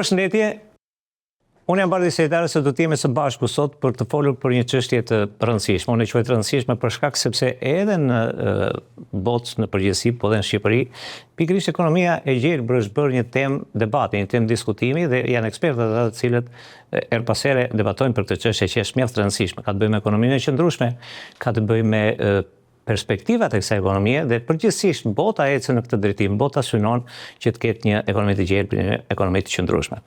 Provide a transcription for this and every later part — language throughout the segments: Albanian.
Përshëndetje. Unë jam Bardhi Sejtari se do të jemi së bashku sot për të folur për një çështje të rëndësishme. Unë e quaj të rëndësishme për shkak sepse edhe në botë në përgjithësi, po dhe në Shqipëri, pikërisht ekonomia e gjelbër është bërë një temë debati, një temë diskutimi dhe janë ekspertët ata të cilët herë pas here debatojnë për këtë çështje që është mjaft e rëndësishme. Ka të bëjë me ekonominë e qëndrueshme, ka të bëjë me perspektivat e kësaj ekonomie dhe përgjithësisht bota ecën në këtë drejtim, bota synon që të ketë një ekonomi të gjelbër, një ekonomi të qëndrueshme.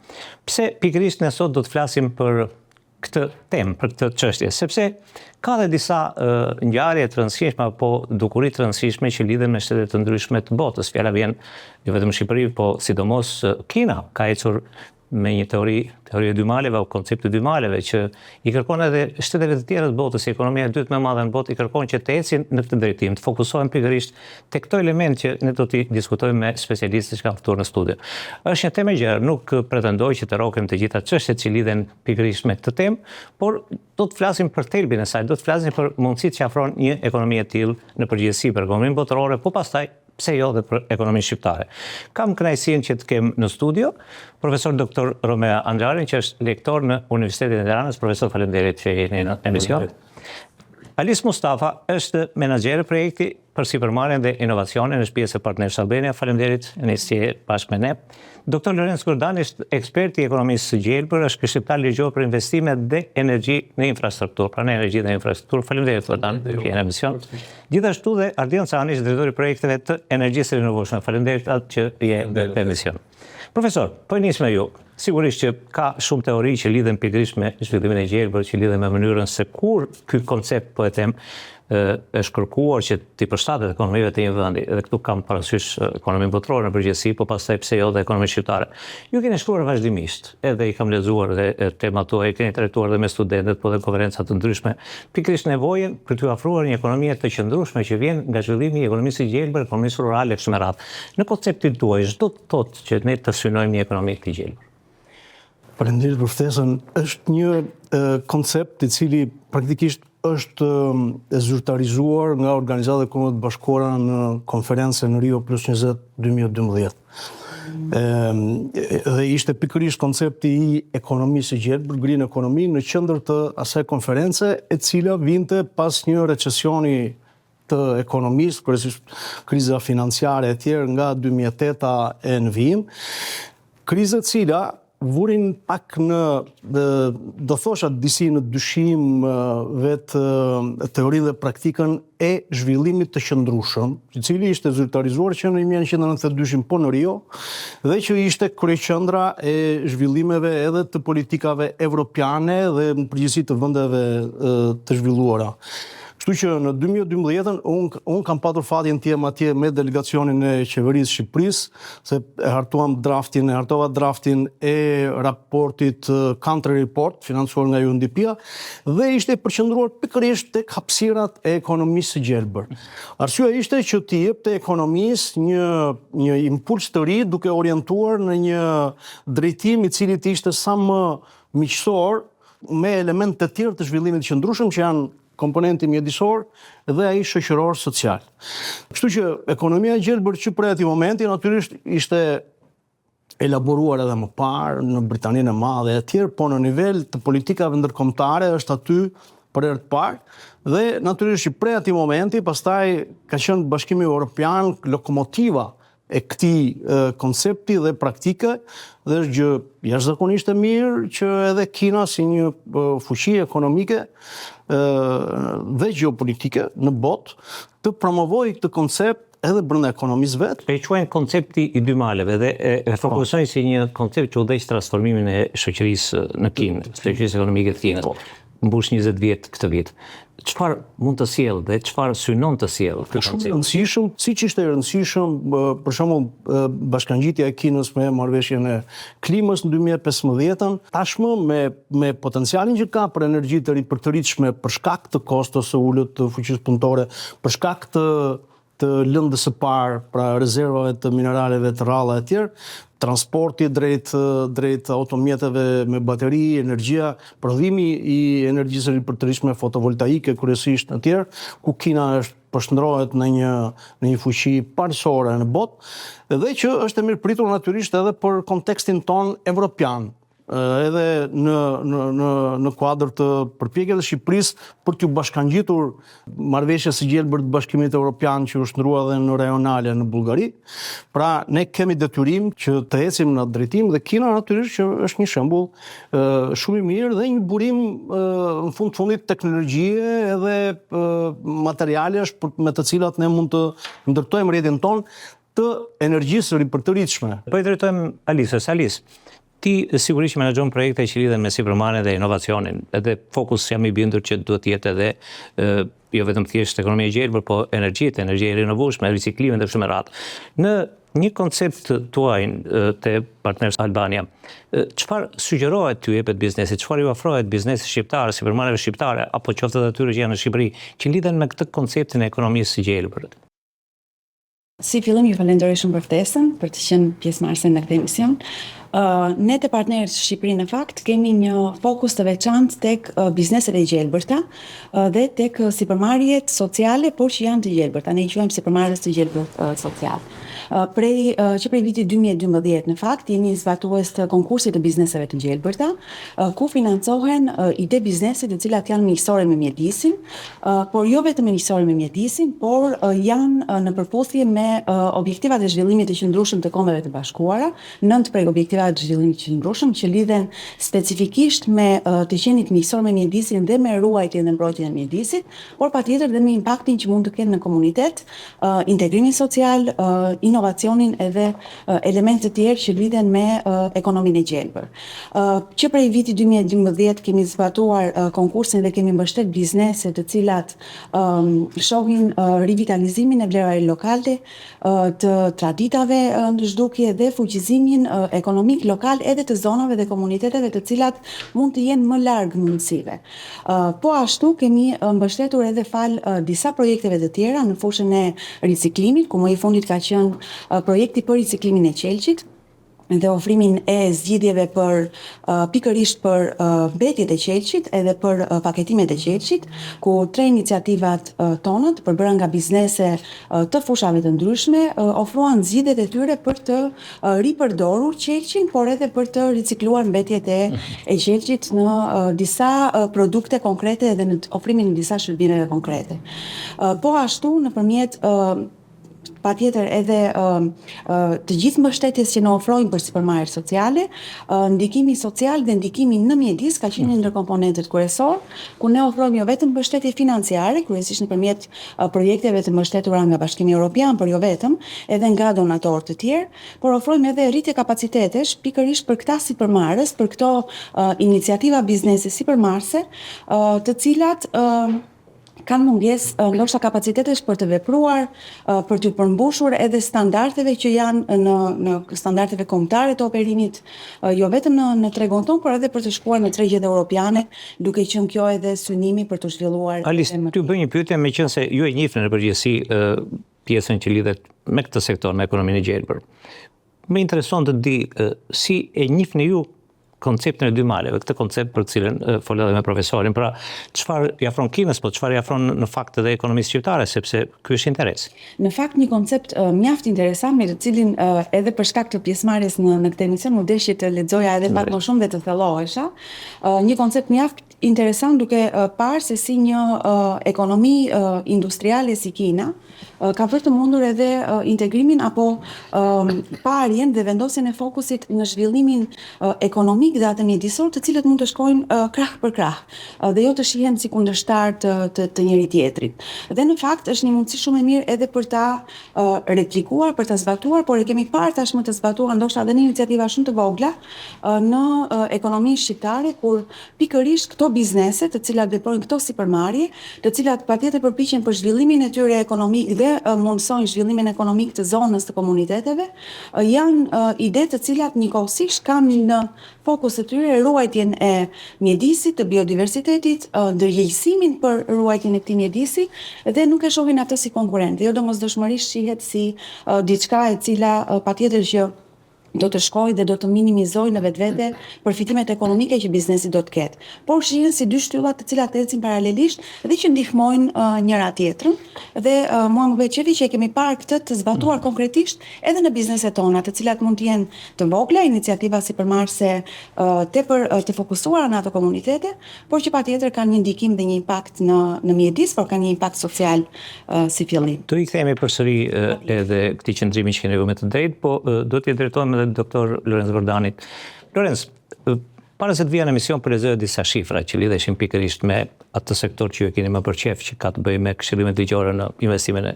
Pse pikërisht ne sot do të flasim për këtë temë, për këtë çështje, sepse ka dhe disa ngjarje të rëndësishme apo dukuri të rëndësishme që lidhen me shtete të ndryshme të botës. Fjala vjen jo vetëm Shqipëri, po sidomos Kina ka ecur me një teori, teori e dy maleve apo koncepti i dy maleve që i kërkon edhe shteteve të tjera të botës, si ekonomia e dytë më e madhe në botë, i kërkon që të ecin në këtë drejtim, të fokusohen pikërisht te këto elementë që ne do t'i diskutojmë me specialistët që kam ftuar në studio. Është një temë e gjerë, nuk pretendoj që të rrokim të gjitha çështjet që lidhen pikërisht me këtë temë, por do të flasim për thelbin e saj, do të flasim për mundësitë që afron një ekonomi e tillë në përgjithësi për ekonominë botërore, po pastaj pse jo dhe për ekonominë shqiptare. Kam kënaqësinë që të kem në studio profesor doktor Romeo Anxharin, që është lektor në Universitetin e Tiranës. Profesor, faleminderit që jeni në emision. Alis Mustafa është menaxher projekti për sipërmarrjen dhe inovacionin, është pjesë e Partners Albania. Faleminderit Alis që je bashkë me ne. Doktor Lorenc Gordani është ekspert i ekonomisë së gjelbër, është këshilltar ligjor për investime dhe energji në infrastrukturë. Pra në energji dhe infrastrukturë. Faleminderit Gordani që je në emision. Gjithashtu dhe Ardian Cani është drejtori i projekteve të energjisë së rinovueshme. Faleminderit atë që je në emision. Profesor, po e nis me ju. Sigurisht që ka shumë teori që lidhen pikërisht me zhvillimin e gjelbër, që lidhen me mënyrën se kur ky koncept, po e them, është kërkuar që t'i përshtatet ekonomive të një vendi. Dhe këtu kam parasysh ekonominë botërore në përgjithësi, po pastaj pse jo dhe ekonominë shqiptare. Ju keni shkruar vazhdimisht, edhe i kam lexuar dhe temat tuaja, i keni trajtuar dhe me studentët, po dhe konferenca të ndryshme, pikërisht nevojën për t'u afruar një ekonomie të qëndrueshme që vjen nga zhvillimi i ekonomisë së gjelbër, ekonomisë rurale kështu me radhë. Në konceptin tuaj, ç'do të thotë që ne të synojmë një ekonomi të gjelbër? Faleminderit për ftesën. Është një koncept i cili praktikisht është e zyrtarizuar nga Organizata e Kombeve të Bashkuara në konferencën Rio Plus 20 2012. Dhe ishte pikërisht koncepti i ekonomisë së gjelbër, green economy, në qendër të asaj konference, e cila vinte pas një recesioni të ekonomisë, kryesisht kriza financiare e tjerë nga 2008-a e në vijim, krizë e cila vuri pak në, do thosha disi në dyshim vetë teorinë dhe praktikën e zhvillimit të qëndrueshëm, i cili ishte zyrtarizuar që në 1992 po në Rio, dhe që ishte kryeqendra e zhvillimeve edhe të politikave evropiane dhe në përgjithësi të vendeve të zhvilluara. Kështu që në 2012-ën unë un kam patur fatin të jem atje me delegacionin e qeverisë Shqipërisë, se e hartuam draftin, e hartova draftin e raportit Country Report, financuar nga UNDP-a, dhe ishte përqendruar pikërisht tek hapësirat e ekonomisë së gjelbër. Arsyeja ishte që t'i jepte ekonomisë një një impuls të ri duke orientuar në një drejtim i cili të ishte sa më miqësor me elementë të tjerë të zhvillimit të qëndrueshëm që janë komponenti mjedisor dhe ai shoqëror social. Kështu që ekonomia e gjelbër që prej atij momenti natyrisht ishte elaboruar edhe më parë në Britaninë e Madhe e tjerë, po në nivel të politikave ndërkombëtare është aty për herë të parë dhe natyrisht që prej atij momenti pastaj ka qenë Bashkimi Evropian lokomotiva e këtij koncepti dhe praktike dhe është gjë jashtëzakonisht e mirë që edhe Kina si një fuqi ekonomike dhe gjeopolitike në botë të promovojë këtë koncept edhe brenda ekonomisë vet. E quajnë koncepti i dy maleve dhe e, e fokusojnë si një koncept që udhëheq transformimin e shoqërisë në Kinë, shoqërisë ekonomike të Kinës. Po. Mbush 20 vjet këtë vit. Çfarë mund të sjellë dhe çfarë synon të sjellë ky koncept? Shumë i rëndësishëm, siç ishte i rëndësishëm, për shembull, bashkangjitja e Kinës me marrëveshjen e klimës në 2015-ën, tashmë me me potencialin që ka për energji të ripërtëritshme për shkak të kostos së ulët të fuqisë punëtore, për shkak të të lëndës së parë, pra rezervave të mineraleve të rralla e tjerë, transporti drejt drejt automjeteve me bateri, energjia, prodhimi i energjisë së ripërtëritshme fotovoltaike kryesisht e tjerë, ku Kina është po shndërrohet në një në një fuqi parësore në botë dhe që është e mirëpritur natyrisht edhe për kontekstin tonë evropian edhe në në në në kuadër të përpjekjeve të Shqipërisë për t'iu bashkangjitur marrëveshjes së gjelbër të Bashkimit Evropian që u shndërrua edhe në rajonale në Bullgari. Pra ne kemi detyrim që të ecim në atë drejtim dhe Kina natyrisht që është një shembull shumë i mirë dhe një burim në fund të fundit teknologjie edhe materialesh për, me të cilat ne mund të ndërtojmë rrjetin tonë të energjisë së ripërtëritshme. Po i drejtohem Alisës. Alis, ti sigurisht që menaxhon projekte që lidhen me sipërmarrjen dhe inovacionin, edhe fokus jam i bindur që duhet të jetë edhe jo vetëm thjesht ekonomia e gjelbër, po energjitë, energjia e rinovueshme, riciklimin dhe kështu me radhë. Në një koncept tuajin te Partners Albania, çfarë sugjerohet t'ju jepet biznesit, çfarë ju ofrohet biznesit shqiptar, sipërmarrjeve shqiptare apo qoftë edhe atyre që janë në Shqipëri, që lidhen me këtë konceptin e ekonomisë së gjelbër? Si fillim ju falenderoj shumë për ftesën, për të qenë pjesëmarrëse në këtë emision. Uh, ne te Partners Shqipëri në fakt kemi një fokus të veçantë tek bizneset e gjelbërta uh, dhe tek sipërmarrjet sociale, por që janë të gjelbërta. Ne i quajmë sipërmarrës të gjelbër uh, social. Uh, prej uh, që prej vitit 2012 në fakt jemi zbatues të konkursit të bizneseve të gjelbërta, uh, ku financohen uh, ide biznesi të cilat janë miqësore me mjedisin, por jo vetëm miqësore me mjedisin, por janë në përputhje me objektivat e zhvillimit të qëndrueshëm të Kombeve të Bashkuara, nëntë prej objektivave të zhvillimit të qëndrueshëm që lidhen specifikisht me të qenit miqësor me mjedisin dhe me ruajtjen dhe mbrojtjen e mjedisit, por patjetër dhe me impaktin që mund të kenë në komunitet, integrimin social, inovacionin edhe elementë të tjerë që lidhen me ekonominë e gjelbër. Që prej vitit 2012 kemi zbatuar konkursin dhe kemi mbështet biznese të cilat shohin rivitalizimin e vlerave lokale, të traditave në zhdukje dhe fuqizimin ekonomik lokal edhe të zonave dhe komuniteteve të cilat mund të jenë më larg mundësive. Po ashtu kemi mbështetur edhe falë disa projekteve të tjera në fushën e riciklimit, ku më i fundit ka qenë projekti për riciklimin e qelqit, dhe ofrimin e zgjidhjeve për pikërisht për mbetjet e qelqit edhe për paketimet e qelqit, ku tre iniciativat tona të përbëra nga biznese të fushave të ndryshme ofruan zgjidhjet e tyre për të ripërdorur qelqin, por edhe për të ricikluar mbetjet e e qelqit në disa produkte konkrete edhe në ofrimin e disa shërbimeve konkrete. Po ashtu nëpërmjet patjetër edhe të gjithë mbështetjes që ne ofrojmë për sipërmarrjet sociale, ndikimi social dhe ndikimi në mjedis ka qenë një ndër komponentët kryesor, ku ne ofrojmë jo vetëm mbështetje financiare, kryesisht nëpërmjet projekteve të mbështetura nga Bashkimi Evropian, por jo vetëm, edhe nga donatorë të tjerë, por ofrojmë edhe rritje kapacitetesh pikërisht për këta sipërmarrës, për këto iniciativa biznesi sipërmarrëse, të cilat kanë mungesë ndoshta kapacitetesh për të vepruar, për t'u përmbushur edhe standardeve që janë në në standardeve kombëtare të operimit, jo vetëm në në tregun tonë, por edhe për të shkuar në tregjet europiane, duke qenë kjo edhe synimi për t'u zhvilluar. Alis, t'ju bëj një pyetje meqenëse ju e njihni në përgjithësi pjesën që lidhet me këtë sektor, me ekonominë e gjelbër. Më intereson të di si e njihni ju konceptin e dy maleve, këtë koncept për të cilën fola edhe me profesorin, pra çfarë i afron Kinës, po çfarë i afron në fakt edhe ekonomisë shqiptare, sepse ky është interes. Në fakt një koncept mjaft interesant me të cilin edhe për shkak të pjesëmarrjes në në këtë emision m'u desh që të lexoja edhe pak më shumë dhe të thellohesha. Një koncept mjaft interesant duke parë se si një ekonomi industriale si Kina, ka bërë të mundur edhe integrimin apo parjen dhe vendosjen e fokusit në zhvillimin ekonomik dhe atë mjedisor, të cilët mund të shkojnë krah për krah dhe jo të shihen si kundërshtarë të, të, të njëri tjetrit. Dhe në fakt është një mundësi shumë e mirë edhe për ta replikuar, për ta zbatuar, por e kemi parë tashmë të zbatuar ndoshta edhe në iniciativa shumë të vogla në ekonominë shqiptare kur Pikërisht këto biznese, të cilat veprojnë këto sipërmarrje, të cilat patjetër përpiqen për zhvillimin e tyre ekonomik dhe mundësojnë zhvillimin ekonomik të zonës të komuniteteve, janë ide të cilat njëkohësisht kanë në fokus të tyre ruajtjen e mjedisit, të biodiversitetit, ndërgjegjësimin për ruajtjen e këtij mjedisi dhe nuk e shohin atë si konkurrent, jo domosdoshmërisht shihet si diçka e cila patjetër që. do të shkojë dhe do të minimizojë në vetvete përfitimet ekonomike që biznesi do të ketë. Por shihen si dy shtylla të cilat ecin paralelisht dhe që ndihmojnë uh, njëra tjetrën dhe uh, mua më bëhet qefi që e kemi parë këtë të zbatuar mm. konkretisht edhe në bizneset tona, të cilat mund të jenë të vogla, iniciativa sipërmarrëse uh, tepër uh, të fokusuara në ato komunitete, por që patjetër kanë një ndikim dhe një impakt në në mjedis, por kanë një impakt social uh, si fillim. Do i kthehemi përsëri edhe këtij qëndrimi që keni me të drejtë, po do t'i drejtohem edhe doktor Lorenc Vordanit. Lorenc, para se të vija në emision po lexoja disa shifra që lidheshin pikërisht me atë sektor që ju e keni më për qejf, që ka të bëjë me këshillimet ligjore në investime në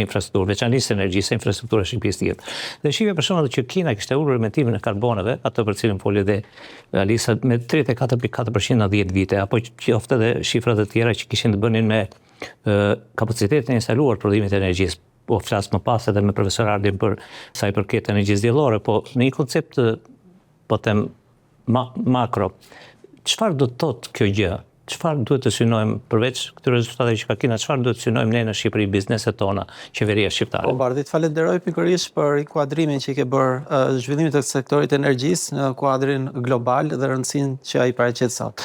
infrastrukturë, veçanërisht energjisë, infrastruktura është një pjesë tjetër. Dhe shihja për shembull që Kina kishte ulur emetimin e karboneve, atë për cilën foli dhe Alisa me 34.4% në 10 vite, apo qoftë edhe shifra të tjera që kishin të bënin me kapacitetin e instaluar të prodhimit të energjisë. Po flas më pas edhe me profesor Ardin për sa i përket energjisë diellore, po në një koncept po them ma, makro. Çfarë do të thotë kjo gjë? Çfarë duhet të synojmë përveç këtyre rezultateve që ka Kina, çfarë duhet të synojmë ne në Shqipëri, bizneset tona, qeveria shqiptare? Po Bardhi, të falenderoj pikërisht për inkuadrimin që i ke bërë uh, zhvillimit të sektorit të energjisë në kuadrin global dhe rëndësinë që ai paraqet sot.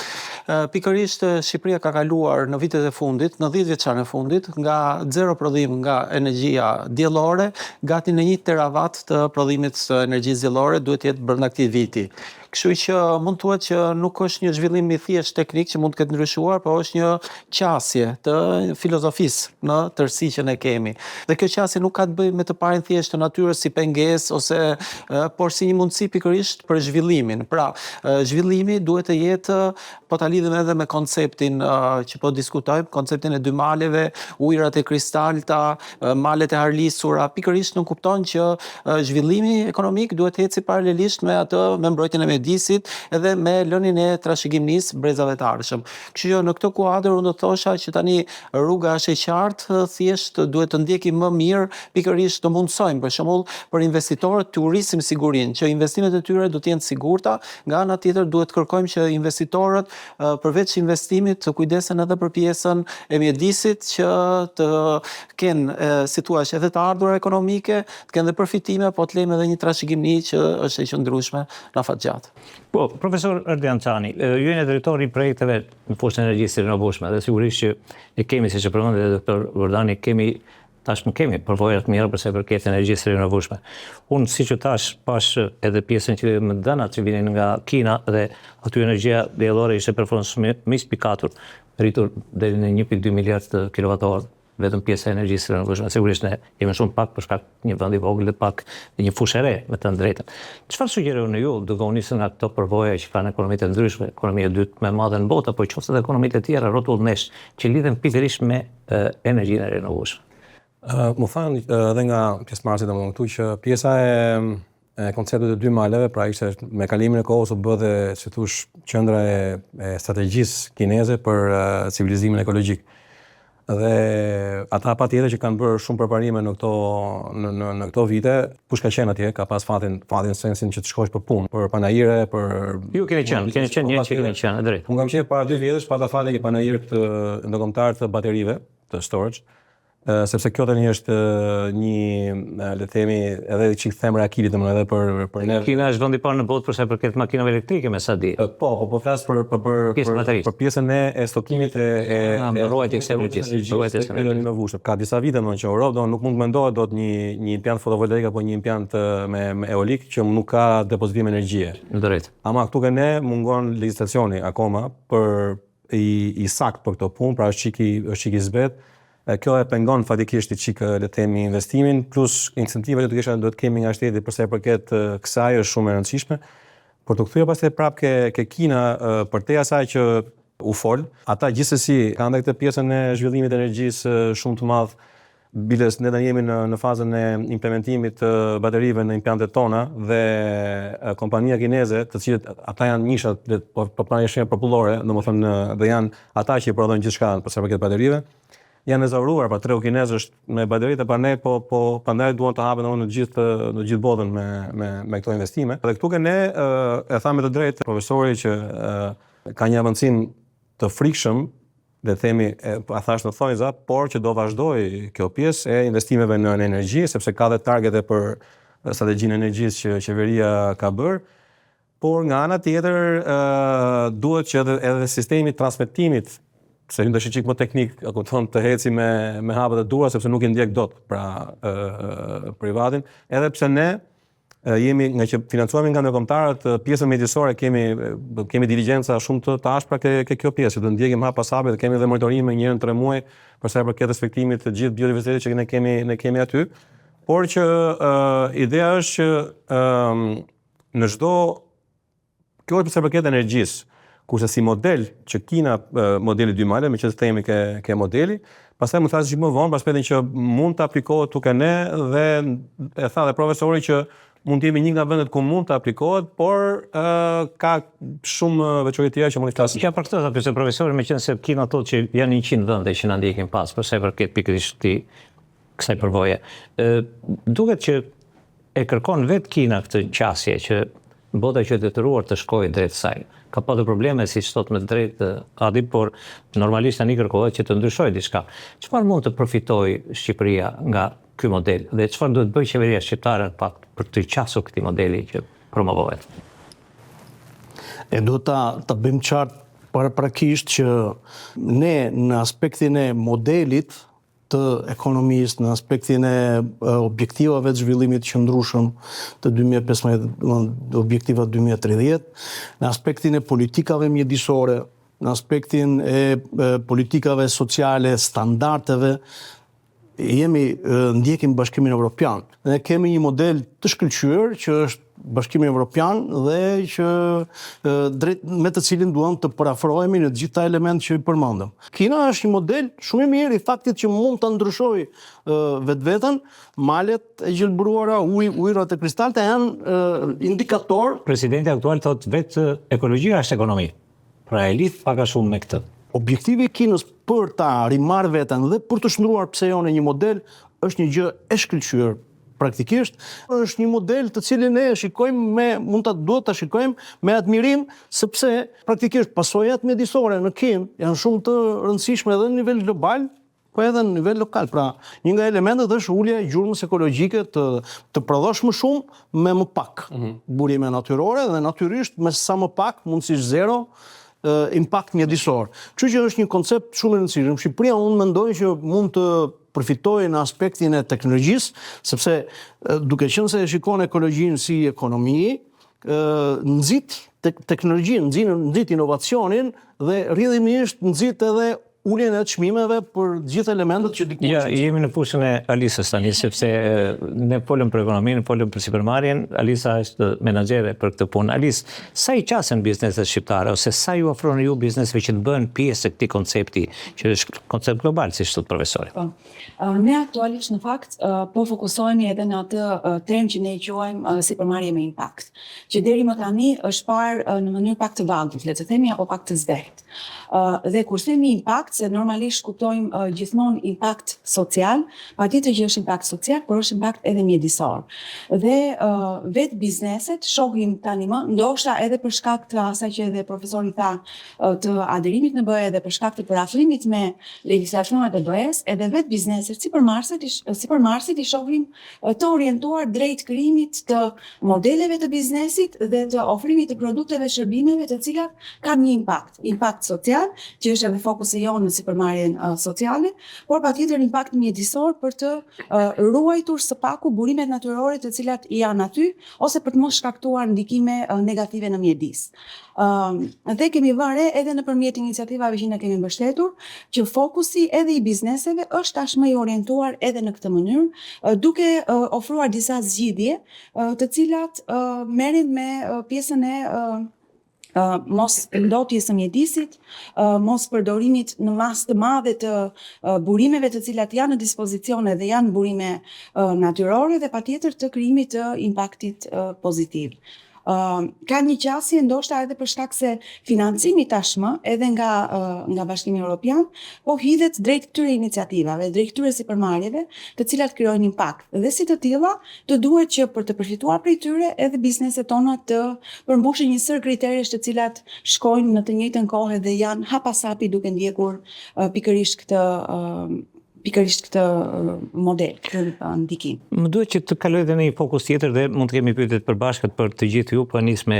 Uh, pikërisht Shqipëria ka kaluar në vitet e fundit, në 10 vjeçarin e fundit, nga zero prodhim nga energjia diellore, gati në 1 terawatt të prodhimit të energjisë diellore duhet të jetë brenda këtij viti. Kështu që mund të thuhet që nuk është një zhvillim i thjeshtë teknik që mund të ketë ndryshuar, por është një qasje të filozofisë në tërësi që ne kemi. Dhe kjo qasje nuk ka të bëjë me të parin thjesht të natyrës si pengesë ose por si një mundësi pikërisht për zhvillimin. Pra, zhvillimi duhet të jetë po ta lidhim edhe me konceptin që po diskutojmë, konceptin e dy maleve, ujërat e kristalta, malet e harlisura, pikërisht nënkupton që zhvillimi ekonomik duhet të eci paralelisht me atë me mbrojtjen e mjedisit edhe me lënien e trashëgimisë brezave të ardhshëm. Kështu që në këtë kuadër unë do të thosha që tani rruga është e qartë, thjesht duhet të ndjekim më mirë, pikërisht të mundësojmë për shembull për investitorët t'u rrisim sigurinë, që investimet e tyre do të jenë të sigurta, nga ana tjetër duhet të kërkojmë që investitorët përveç investimit të kujdesen edhe për pjesën e mjedisit që të kenë, si thua, edhe të ardhura ekonomike, të kenë dhe përfitime, po të lejmë edhe një trashëgimi që është e qëndrueshme në afatgjatë. Po, profesor Ardian Çani, ju jeni drejtori i projekteve në fushën e energjisë së rinovueshme dhe sigurisht që ne kemi, siç e përmendi edhe doktor Vordani, kemi tashmë kemi përvoja të mira për sa i përket energjisë së rinovueshme. Unë siç ju thashë, pashë edhe pjesën që me dhënat që vinin nga Kina dhe aty energjia diellore ishte performancë më i spikatur, rritur deri në 1.2 miliard kilowatt vetëm pjesa e energjisë së rinovueshme. Sigurisht ne jemi shumë pak për shkak një vend i vogël dhe pak dhe një fushë e re, me të drejtën. Çfarë sugjeroni ju duke u nisur nga këto përvoja që kanë ekonomitë e ndryshme, ekonomia e dytë më e madhe në botë apo qoftë edhe ekonomitë e tjera rrotull nesh që lidhen pikërisht me energjinë e rinovueshme? Uh, m'u thanë edhe nga pjesëmarrësit domethënë këtu që pjesa e e konceptit të dy maleve, pra ishte me kalimin e kohës u bë dhe si thush qendra e, e strategjisë kineze për uh, civilizimin ekologjik. Dhe ata patjetër që kanë bërë shumë përparime në këto në në në këto vite, kush ka qenë atje, ka pas fatin, fatin sensin që të shkosh për punë, për panaire, për Ju keni qenë, keni qenë një që keni qenë, e drejtë. Unë kam qenë para dy vjetësh, pata fatin një panair të ndërkombëtar të baterive, të storage, sepse kjo tani është një, le të themi, edhe çik thembra e Akilit, domethënë edhe për për ne. Kina është vendi i parë në botë për sa i përket makinave elektrike, me sa di. Po, po po flas për për për për, për pjesën e e stokimit e e ah, e ruajtjes së energjisë, ruajtjes së energjisë. Ka disa vite më që Europë do nuk mund të mendohet dot një një impiant fotovoltaik apo një impiant me, me eolik që nuk ka depozitim energjie. Drejt. Ama këtu ke ne mungon legjislacioni akoma për i, i saktë për këto punë, pra është çik i është çik i zbehtë. E kjo e pengon faktikisht i çik le të themi investimin plus incentivat që do të kisha duhet kemi nga shteti për sa i përket kësaj është shumë e rëndësishme. Për të kthyer pastaj prapë ke ke Kina përtej asaj që u fol, ata gjithsesi kanë edhe këtë pjesën e zhvillimit të energjisë shumë të madh Biles ne tani jemi në në fazën e implementimit të baterive në impiantet tona dhe kompania kineze, të cilët ata janë njëshat, po po pra një shenjë popullore, domethënë dhe janë ata që i prodhojnë gjithçka për sa i përket baterive, janë ezauruar, pra tregu kinez është me bateritë, pra ne po po prandaj duan të hapen domethënë në gjithë në gjithë botën me me me këto investime. Dhe këtu ke ne e tha me të drejtë profesori që ka një avancim të frikshëm le të themi, e, a thash në thonjza, por që do vazhdoj kjo pjesë e investimeve në, në energji, sepse ka dhe targete për strategjinë e energjisë që qeveria ka bërë. Por nga ana tjetër duhet që edhe edhe sistemi i transmetimit, se hyn tash çik më teknik, e kupton, të eci me me hapat e duhura sepse nuk i ndjek dot, pra ë privatin, edhe pse ne jemi nga që financohemi nga ndërkombëtarët, pjesën mjedisore kemi kemi diligjenca shumë të, të ashpra ke, ke kjo pjesë, që të ndjekim hap pas hapi dhe kemi edhe monitorime një herë në 3 muaj për sa i përket respektimit të gjithë biodiversitetit që ne kemi ne kemi aty. Por që uh, ideja është që uh, në çdo kjo është për sa i përket energjisë, kurse si model që Kina modeli dy male, meqenëse themi ke ke modeli, pastaj mund të flasim më vonë për aspektin që mund të aplikohet tek ne dhe e tha dhe profesori që mund të jemi një nga vendet ku mund të aplikohet, por uh, ka shumë veçori të tjera që mund të flasim. Ja për këtë ta pyes profesorin, meqenëse Kina thotë që janë 100 vende që na ndjekin pas, për sa i përket pikërisht këtij kësaj përvoje. Ë duket që e kërkon vetë Kina këtë qasje që bota që e detyruar të shkojë drejt saj. Ka patur probleme, siç thotë me të drejtë Adi, por normalisht tani kërkohet që të ndryshojë diçka. Çfarë mund të përfitojë Shqipëria nga ky model dhe çfarë duhet bëjë qeveria shqiptare në fakt për të qasur këtij modeli që promovohet? E duhet ta ta bëjmë qartë paraprakisht që ne në aspektin e modelit të ekonomisë, në aspektin e objektivave të zhvillimit të qëndrueshëm të 2015, objektivat 2030, në aspektin e politikave mjedisore, në aspektin e politikave sociale, standardeve, jemi ndjekim Bashkimin Evropian. Ne kemi një model të shkëlqyer që është Bashkimi Evropian dhe që drejt me të cilin duam të përafrohemi në të gjitha elementet që i përmendëm. Kina është një model shumë i mirë i faktit që mund të ndryshojë vetveten, malet e gjelbëruara, ujë, ujërat e kristalta janë indikator. Presidenti aktual thotë vetë ekologjia është ekonomi. Pra e lidh pak a shumë me këtë. Objektivi i Kinës për ta rimarrë veten dhe për të shndërruar pse jo në një model është një gjë e shkëlqyer praktikisht është një model të cilin ne e shikojmë me mund ta duhet ta shikojmë me admirim sepse praktikisht pasojat mjedisore në Kinë janë shumë të rëndësishme edhe në nivel global, po edhe në nivel lokal. Pra, një nga elementët është ulja e gjurmës ekologjike të të prodhosh më shumë me më pak mm -hmm. burime natyrore dhe natyrisht me sa më pak mundësisht zero impakt mjedisor. Kështu që është një koncept shumë i rëndësishëm. Shqipëria unë mendoj që mund të përfitojë në aspektin e teknologjisë, sepse duke qenë se e shikon ekologjinë si ekonomi, nxit teknologjinë, nxit nxit inovacionin dhe rrjedhimisht nxit edhe uljen e çmimeve për të gjithë elementët që dikujt. Ja, jemi në fushën e Alisës tani, sepse ne folëm për ekonominë, folëm për sipërmarrjen, Alisa është menaxhere për këtë punë. Alis, sa i qasen bizneset shqiptare ose sa ju ofroni ju bizneseve që të bëhen pjesë e këtij koncepti, që është koncept global, siç thotë profesori? Po. Ne aktualisht në fakt po fokusohemi edhe në atë term që ne e quajmë sipërmarrje me impakt, që deri më tani është parë në mënyrë pak të vagët, le të themi, apo pak të zbehtë. Dhe kur themi impakt, se normalisht kuptojmë gjithmonë impakt social, patjetër që është impakt social, por është impakt edhe mjedisor. Dhe vetë bizneset shohim tani më, ndoshta edhe për shkak të asaj që edhe profesori tha të aderimit në BE dhe për shkak të përafrimit me legjislacionet e BE-së, edhe vetë bizneset sipërmarrësit sipërmarrësit i shohim të orientuar drejt krijimit të modeleve të biznesit dhe të ofrimit të produkteve dhe shërbimeve të cilat kanë një impakt, impakt social, që është edhe fokusi jonë në sipërmarrjen sociale, por patjetër impakt mjedisor për të ruajtur së paku burimet natyrore të cilat janë aty ose për të mos shkaktuar ndikime negative në mjedis. Dhe kemi vënë re edhe nëpërmjet iniciativave që ne kemi mbështetur, që fokusi edhe i bizneseve është tashmë i orientuar edhe në këtë mënyrë, duke ofruar disa zgjidhje, të cilat merren me pjesën e mos ndotjes së mjedisit, mos përdorimit në masë të madhe të burimeve të cilat janë në dispozicion edhe janë burime natyrore dhe patjetër të krijimit të impaktit pozitiv. Ka një qasje ndoshta edhe për shkak se financimi tashmë edhe nga nga Bashkimi Evropian po hidhet drejt këtyre iniciativave, drejt këtyre sipërmarrjeve, të cilat krijojnë impakt. Dhe si të tilla, do duhet që për të përfituar prej tyre edhe bizneset tona të përmbushin një sërë kriteresh të cilat shkojnë në të njëjtën kohë dhe janë hap pas hapi duke ndjekur pikërisht këtë. pikërisht këtë model, këtë ndikim. Më duhet që të kaloj dhe në një fokus tjetër dhe mund të kemi pyetje të përbashkët për të gjithë ju, po nis me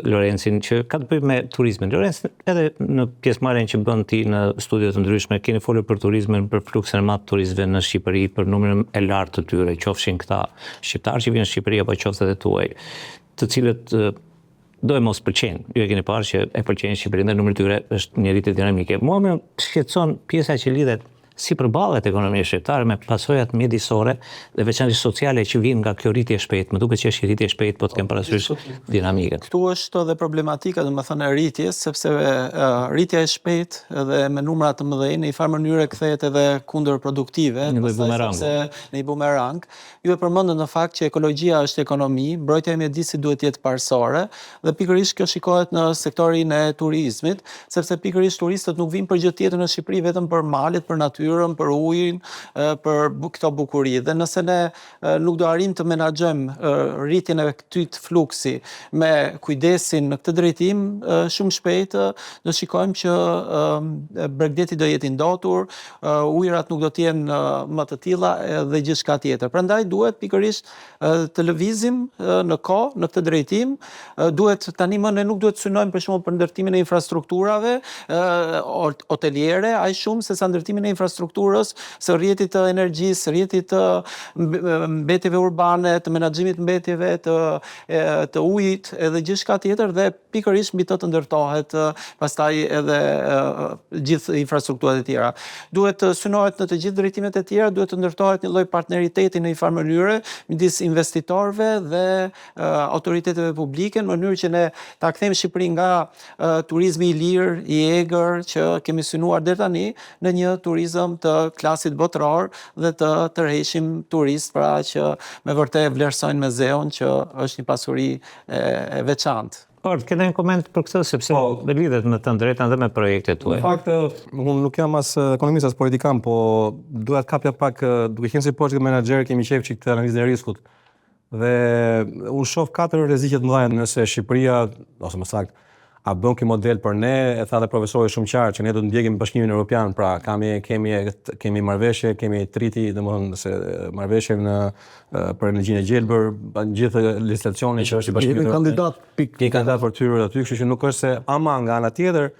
Lorencin që ka të bëjë me turizmin. Lorenc, edhe në pjesëmarrjen që bën ti në studio të ndryshme, keni folur për turizmin, për fluksin e madh të turistëve në Shqipëri, për numrin e lartë të tyre, qofshin këta shqiptarë që vijnë në Shqipëri apo qoftë edhe të huaj, të cilët doemos pëlqejnë. Ju e keni parë që e pëlqejnë Shqipërinë dhe numri i tyre është një rritje dinamike. Mua më shqetëson pjesa që lidhet si përballet ekonomia shqiptare me pasojat mjedisore dhe veçanërisht sociale që vijnë nga kjo rritje e shpejtë. Më duket që është një rritje e shpejtë, po të kem parasysh dinamikën. Këtu është edhe problematika, domethënë e rritjes, sepse rritja e shpejtë dhe me numra të mëdhenj në një farë mënyre kthehet edhe kundërproduktive, në një bumerang. Sepse në një bumerang. Ju e përmendët në fakt që ekologjia është ekonomi, mbrojtja e mjedisit duhet të jetë parësore dhe pikërisht kjo shikohet në sektorin e turizmit, sepse pikërisht turistët nuk vijnë për gjë tjetër në Shqipëri vetëm për malet, për natyrën, për ujin, për këto bukuri. Dhe nëse ne nuk do arrijmë të menaxhojmë rritjen e këtij fluksi me kujdesin në këtë drejtim, shumë shpejt do shikojmë që bregdeti do jetë i ndotur, ujërat nuk do të jenë më të tilla dhe gjithçka tjetër. Prandaj duhet pikërisht të lëvizim në kohë në këtë drejtim, duhet tani më ne nuk duhet të synojmë për shembull për ndërtimin e infrastrukturave hoteliere aq shumë sesa ndërtimin e infrastrukturës së rrjetit të energjisë, rrjetit të mbetjeve urbane, të menaxhimit të mbetjeve, të të ujit edhe gjithçka tjetër dhe pikërisht mbi të të ndërtohet pastaj edhe gjithë infrastrukturat e tjera. Duhet të synohet në të gjithë drejtimet e tjera, duhet të ndërtohet një lloj partneriteti në një farë mënyre midis investitorëve dhe autoriteteve publike në mënyrë që ne ta kthejmë Shqipërinë nga turizmi i lirë, i egër që kemi synuar deri tani në një turizëm të klasit botëror dhe të tërheqim turistë pra që me vërtet vlerësojnë Mesdheun që është një pasuri e veçantë. Ort, ke ndonjë koment për këtë, sepse po, dhe lidhet me të drejtën dhe me projektet tuaja. Në fakt, unë nuk jam as ekonomist, as politikan, po doja të kapja pak, duke qenë si project manager, kemi qejf çik të analizën e riskut. Dhe unë shoh katër rreziqe të mëdha nëse Shqipëria, ose më saktë, a bën ky model për ne, e tha dhe profesori shumë qartë që ne do të ndjekim Bashkimin Evropian, pra kemi kemi kemi marrëveshje, kemi treaty, domethënë se marrëveshje në për energjinë e gjelbër, gjithë legjislacioni që është i Bashkimit Jemi kandidat pik. Kemi kandidat për të hyrë aty, kështu që nuk është se ama nga ana tjetër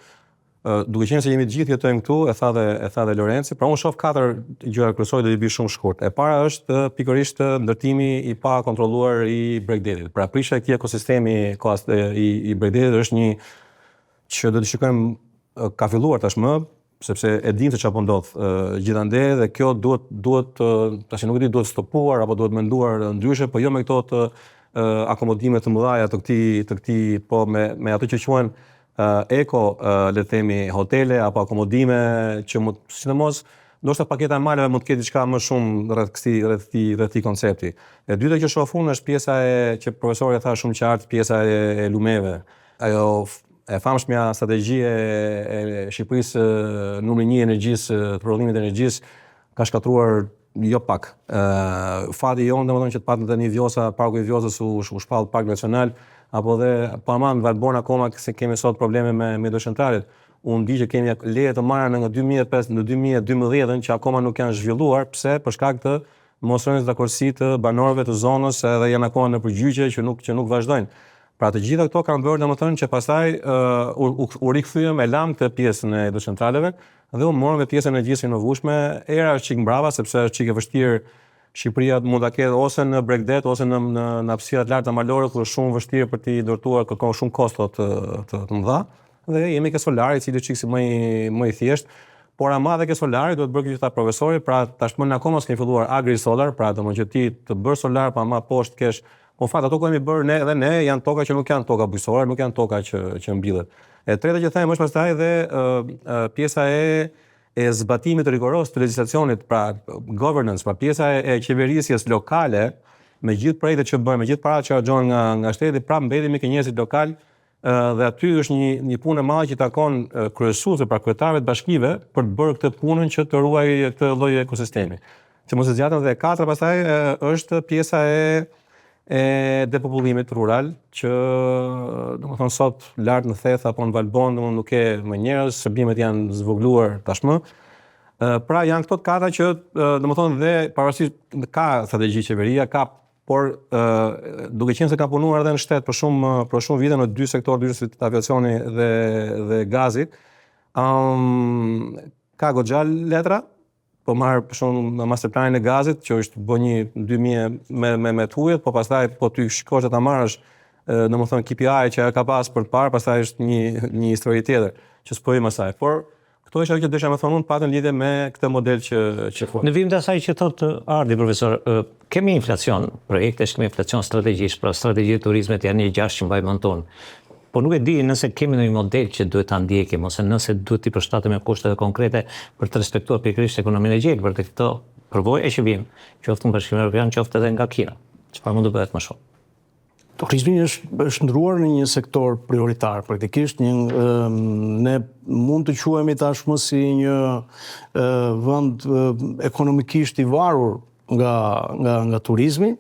duke qenë se jemi të gjithë jetojmë këtu, e tha dhe e tha dhe Lorenci, pra unë shoh katër gjëra kryesore do t'i bëj shumë shkurt. E para është pikërisht ndërtimi i pakontrolluar i bregdetit. Pra prishja e këtij ekosistemi i, i bregdetit është një që do të shikojmë ka filluar tashmë, sepse e dimë se çfarë po ndodh gjithandej dhe kjo duhet duhet tash nuk e di duhet stopuar apo duhet menduar ndryshe, po jo me këto të akomodime të mëdha të këtij të këtij po me me ato që quhen eko, le të themi, hotele apo akomodime që mund, sidomos ndoshta paketa e maleve mund të ketë diçka më shumë rreth këtij rreth këtij rreth këtij koncepti. E dyta që shoh unë është pjesa e që profesori e tha shumë qartë, pjesa e, e lumeve. Ajo e famshmja strategji e, e Shqipërisë numri 1 energjisë, të prodhimit të energjisë ka shkatërruar jo pak. Ë fati jonë domethënë që të paktën tani Vjosa, parku i Vjosës u, u shpall park nacional, apo dhe po ama në Valbonë akoma se kemi sot probleme me me hidrocentralet. Unë di që kemi leje të marra në nga 2005 në 2012-ën që akoma nuk janë zhvilluar, pse? Për shkak të mosrënies dakordësi të banorëve të zonës edhe janë akoma nëpër gjyqe që nuk që nuk vazhdojnë. Pra të gjitha këto kanë bërë domethënë që pastaj uh, u, u, u rikthyem e lamë këtë pjesën e hidrocentraleve, Dhe u morëm me pjesën e energjisë rinovueshme, era është çik mbrapa sepse është çik e vështirë Shqipëria mund ta ketë ose në bregdet ose në në në hapësira të larta malore ku është shumë vështirë për t'i ndërtuar, kërkon shumë kosto të të, të mëdha. Dhe jemi ke solari, i cili është çik si më i më i thjeshtë. Por ama edhe ke solari duhet bërë kjo që tha profesori, pra tashmë ne akoma s'kemi filluar agri solar, pra domethënë që ti të bësh solar, pa ama poshtë kesh Po në fakt ato ku kemi bërë ne edhe ne janë toka që nuk janë toka bujqësore, nuk janë toka që që mbillet. E treta që them është pastaj edhe pjesa e e zbatimit rigoroz të legjislacionit, pra governance, pra pjesa e, e qeverisjes lokale me gjithë projektet që bëjmë, me gjithë paratë që harxhohen nga nga shteti, prapë mbetemi ke njerëzit lokal dhe aty është një një punë e madhe që takon kryesuesve, pra kryetarëve të bashkive për të bërë këtë punën që të ruajë këtë lloj ekosistemi. Që mos e zgjatem dhe e katra pastaj është pjesa e e depopullimit rural që domethënë sot lart në Theth apo në Valbonë domethënë nuk ke më njerëz, shërbimet janë zvogëluar tashmë. Pra janë këto të katra që, domethënë dhe pavarësisht ka strategji qeveria, ka por duke qenë se ka punuar edhe në shtet për shumë për shumë vite në dy sektorë dy si aviacioni dhe dhe gazi, um, ka goxha letra, po marr për shembull në master planin e gazit që është bë një 2000 me me me të huajt, po pastaj po ty shkosh ta marrësh domethënë KPI që ajo ka pas për të parë, pastaj është një një histori tjetër që s'po hyjmë asaj. Por këto isha ajo që desha me thonë unë patën lidhje me këtë model që që Në vijim të asaj që thotë Ardi profesor, kemi inflacion projektesh, kemi inflacion strategjish, pra strategji e turizmit janë një gjashtë që mbaj mend unë. Po nuk e di nëse kemi ndonjë model që duhet ta ndjekim ose nëse duhet t'i përshtatemi kushteve konkrete për të respektuar pikërisht ekonominë e gjelbër dhe këto përvoja që vijnë, qoftë nga Bashkimi Evropian, qoftë edhe nga Kina. Çfarë mund të bëhet më shumë? Turizmi është është shndërruar në një sektor prioritar, praktikisht një ne mund të quhemi tashmë si një vend ekonomikisht i varur nga nga nga turizmi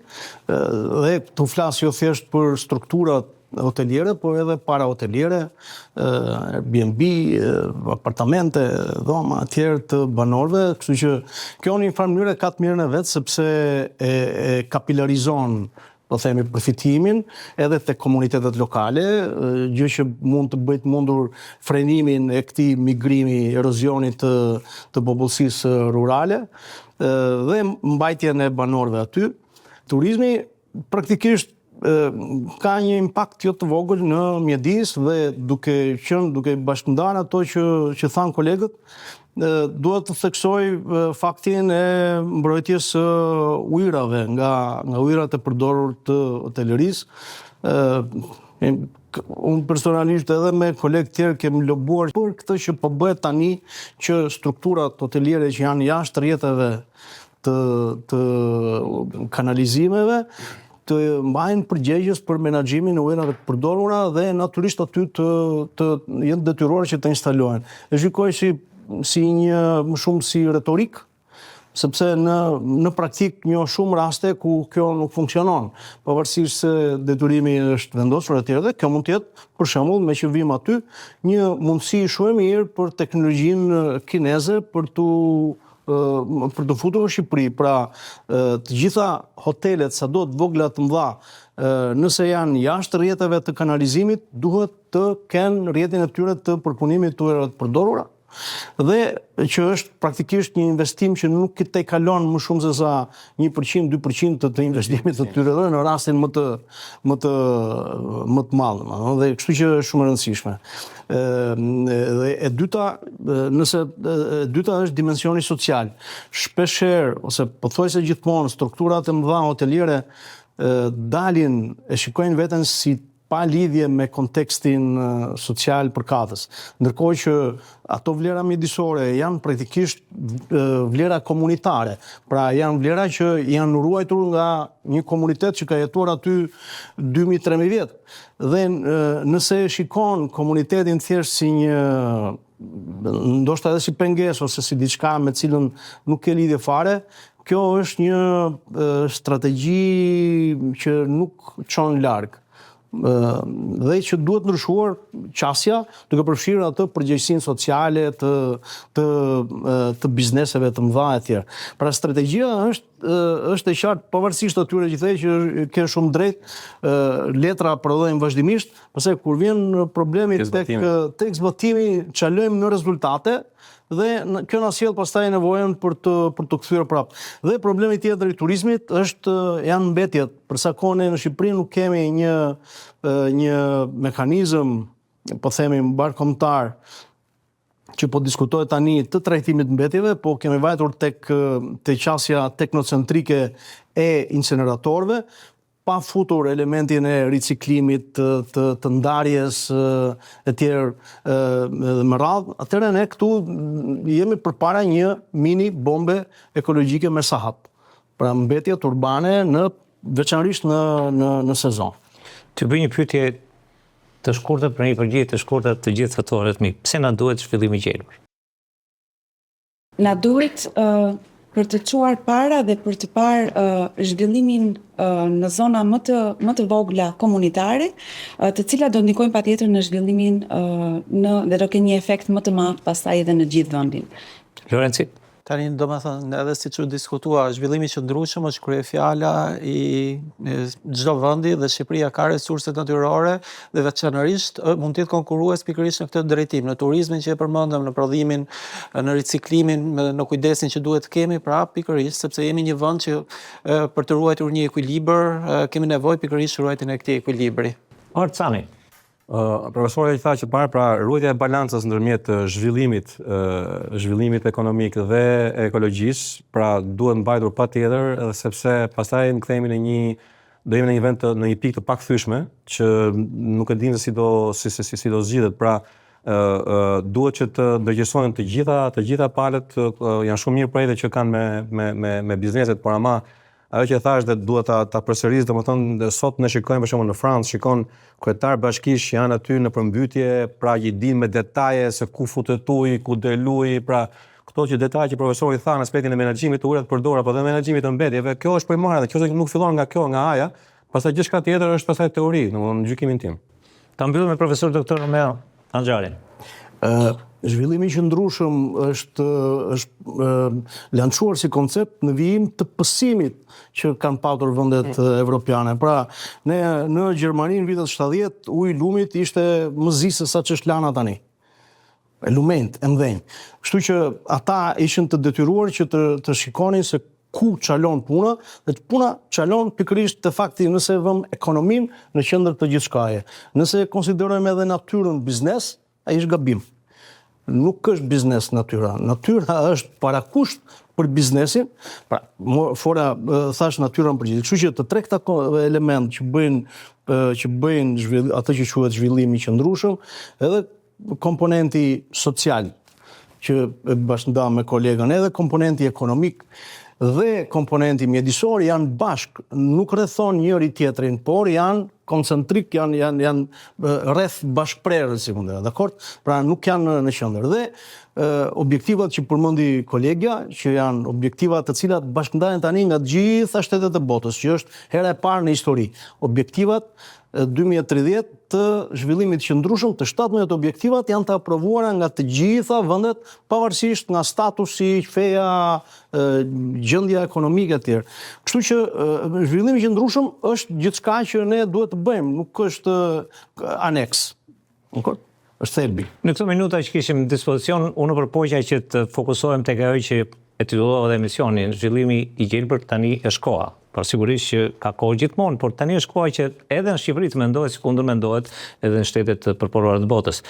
dhe këtu flas jo thjesht për strukturat hoteliere, por edhe para hoteliere, Airbnb, apartamente, dhoma etj të banorëve, kështu që kjo në një farë mënyre ka të mirën e vet sepse e, e kapilarizon po themi përfitimin edhe te komunitetet lokale, gjë që mund të bëjë të mundur frenimin e këtij migrimi, erozionit të të popullsisë rurale dhe mbajtjen e banorëve aty. Turizmi praktikisht ka një impakt jo të vogël në mjedis dhe duke qenë, duke bashkëndarë ato që që thanë kolegët, Duhet të theksoj faktin e mbrojtjes së ujërave nga nga ujërat e përdorur të hotelerisë. Unë personalisht edhe me kolegë tjerë kemi lobuar për këtë që po bëhet tani që strukturat hoteliere që janë jashtë rrjeteve të të kanalizimeve të mbajnë përgjegjës për menaxhimin e ujërave të përdorura dhe natyrisht aty të të jenë të detyruar që të instalohen. E shikoj si si një më shumë si retorikë, sepse në në praktikë njoh shumë raste ku kjo nuk funksionon, pavarësisht se detyrimi është vendosur etj dhe kjo mund të jetë për shembull meqë vijmë aty një mundësi shumë e mirë për teknologjinë kineze për t'u për t'u futur në Shqipëri, pra të gjitha hotelet, sado të vogla të mëdha, nëse janë jashtë rrjeteve të kanalizimit, duhet të kenë rrjetin e tyre të përpunimit të ujërave të përdorura dhe që është praktikisht një investim që nuk i tejkalon më shumë se sa 1%, 2% të, të investimit të tyre dhe në rastin më të më të më të madh, domethënë, dhe kështu që është shumë e rëndësishme. Ë dhe e dyta, nëse e dyta është dimensioni social. Shpeshherë ose pothuajse gjithmonë strukturat e mëdha hoteliere dalin e shikojnë veten si pa lidhje me kontekstin social përkatës. Ndërkohë që ato vlera mjedisore janë praktikisht vlera komunitare, pra janë vlera që janë ruajtur nga një komunitet që ka jetuar aty 2000-3000 vjet. Dhe nëse e shikon komunitetin thjesht si një ndoshta edhe si pengesë ose si diçka me cilën nuk ke lidhje fare, kjo është një strategji që nuk çon larg dhe që duhet ndryshuar qasja duke përfshirë atë përgjegjësinë sociale të të të bizneseve të mëdha etj. Pra strategjia është është e qartë pavarësisht atyre që the që ke shumë drejt, letra prodhojnë vazhdimisht, pastaj kur vjen problemi tek tek zbatimi, çalojmë në rezultate dhe kjo na sjell pastaj nevojën për të për të kthyer prapë. Dhe problemi tjetër i turizmit është janë mbetjet. Për sa kohë ne në Shqipëri nuk kemi një një mekanizëm, po themi mbarëkombëtar që po diskutohet tani të trajtimit të mbetjeve, po kemi vajtur tek te qasja teknocentrike e inceneratorëve, pa futur elementin e riciklimit të të, të ndarjes e tjerë dhe me radhë, atëherë ne këtu jemi përpara një mini bombe ekologjike me sahat. Pra mbetjet urbane në veçanërisht në në në sezon. Të bëj një pyetje të shkurtër për një përgjigje të shkurtër të gjithë ftuarit mi. Pse na duhet zhvillimi i gjelbër? Na duhet uh, për të çuar para dhe për të parë uh, zhvillimin uh, në zona më të më të vogla komunitare, uh, të cilat do ndikojnë patjetër në zhvillimin uh, në dhe do kenë një efekt më të madh pastaj edhe në gjithë vendin. Lorenci? Tani, domethënë, edhe siç u diskutua, zhvillimi i qëndrueshëm është kryefjala i çdo vendi dhe Shqipëria ka resurset natyrore dhe veçanërisht mund të jetë konkurrues pikërisht në këtë drejtim, në turizmin që e përmendëm, në prodhimin, në riciklimin, në kujdesin që duhet të kemi, pra pikërisht sepse jemi një vend që për të ruajtur një ekuilibër, kemi nevojë pikërisht ruajtjen e këtij ekuilibri. Art Cani. Profesori tha që parë, pra ruajtja e balancës ndërmjet zhvillimit, zhvillimit ekonomik dhe ekologjisë, pra duhet mbajtur patjetër, edhe sepse pastaj ne kthehemi në një do jemi në një vend të në një pikë të pakthyeshme që nuk e dimë se si do si si si, si do zgjidhet. Pra ë ë duhet që të ndërgjegjësohen të gjitha të gjitha palët, janë shumë mirë projekte që kanë me me me me bizneset, por ama Ajo që thashë dhe dua ta ta përsëris, domethënë sot ne shikojmë për shembull në Francë, shikon kryetar bashkish që janë aty në përmbytje, pra që i dinë me detaje se ku futet uji, ku del uji, pra këto që detaje që profesori tha në aspektin e menaxhimit të ujërave të përdorura, apo dhe menaxhimit të mbetjeve, kjo është primare dhe kjo nuk fillon nga kjo, nga aja, pastaj gjithçka tjetër është pastaj teori, domethënë në gjykimin tim. Ta mbyllim me profesor doktor Romeo Hanxharin. Ë zhvillimi i qëndrueshëm është është lançuar si koncept në vijim të pësimit që kanë patur vendet mm. evropiane. Pra, ne në Gjermani në vitet 70 uji i lumit ishte më zi se sa ç'është Lana tani. Lumenjtë e mëdhenj. Kështu që ata ishin të detyruar që të të shikonin se ku çalon puna, dhe puna çalon pikërisht te fakti nëse e vëmë ekonominë në qendër të gjithçkaje. Nëse e konsiderojmë edhe natyrën biznes, ai është gabim. Nuk është biznes natyra. Natyra është parakusht për biznesin, pra, fora thashë natyrën përgjithësi. Kështu që të tre këta elementë që bëjnë që bëjnë zhvill, atë që quhet zhvillim i qëndrueshëm, edhe komponenti social që e bashkëndamë me kolegën, edhe komponenti ekonomik dhe komponenti mjedisor janë bashkë, nuk rrethon njëri tjetrin, por janë koncentrik, janë janë janë rreth bashkëprerës, si mund të dakord? Pra nuk janë në qendër. Dhe objektivat që përmendi kolegja, që janë objektiva të cilat bashkëndahen tani nga të gjitha shtetet e botës, që është hera e parë në histori. Objektivat 2030 të zhvillimit të qëndrueshëm, të 17 objektivat janë të aprovuara nga të gjitha vendet, pavarësisht nga statusi, feja, gjendja ekonomike etj. Kështu që zhvillimi i qëndrueshëm është gjithçka që ne duhet të bëjmë, nuk është aneks. Dakord? Është thelbi. Në këto minuta që kishim në dispozicion, unë u përpoqa që të fokusohem tek ajo që e titullova dhe emisionin, zhvillimi i gjelbër tani është koha. Por sigurisht që ka kohë gjithmonë, por tani është koha që edhe në Shqipëri të mendohet sikundër mendohet edhe në shtetet e përparuara të botës.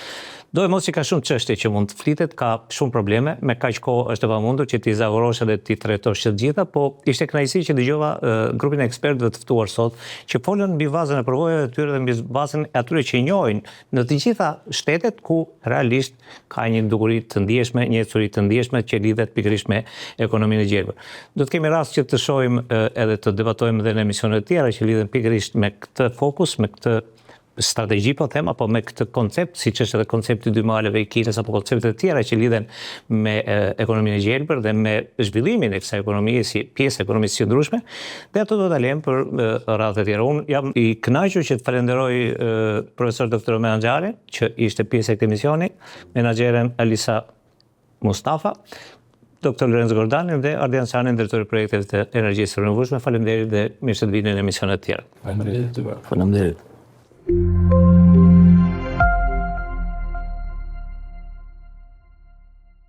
Doemos që ka shumë çështje që mund të flitet, ka shumë probleme, me kaq kohë është e pamundur që t'i ezaurosh edhe t'i trajtosh që të gjitha, po ishte kënaqësi që dëgjova grupin e ekspertëve të ftuar sot, që folën mbi bazën e përvojave të tyre dhe mbi bazën e atyre që njohin në të gjitha shtetet ku realisht ka një dukuri të ndjeshme, një ecuri të ndjeshme që lidhet pikërisht me ekonominë e gjelbër. Do të kemi rast që të shohim edhe të debatojmë edhe në emisione të tjera që lidhen pikërisht me këtë fokus, me këtë strategji po them apo me këtë koncept, siç është edhe koncepti i dy maleve i Kinës apo koncepte të tjera që lidhen me ekonominë e gjelbër dhe me zhvillimin e kësaj ekonomie si pjesë e ekonomisë së qëndrueshme, dhe ato do ta lëmë për radhë të tjera. Unë jam i kënaqur që të falenderoj profesor doktor Romeo Hanxharin, që ishte pjesë e këtij emisioni, menaxheren Alisa Mustafa, Dr. Lorenzo Gordanin dhe Ardian Canin, drejtori i projekteve të energjisë së rinovueshme. Faleminderit dhe mirë se të vini në emisione të tjera. Faleminderit. Faleminderit.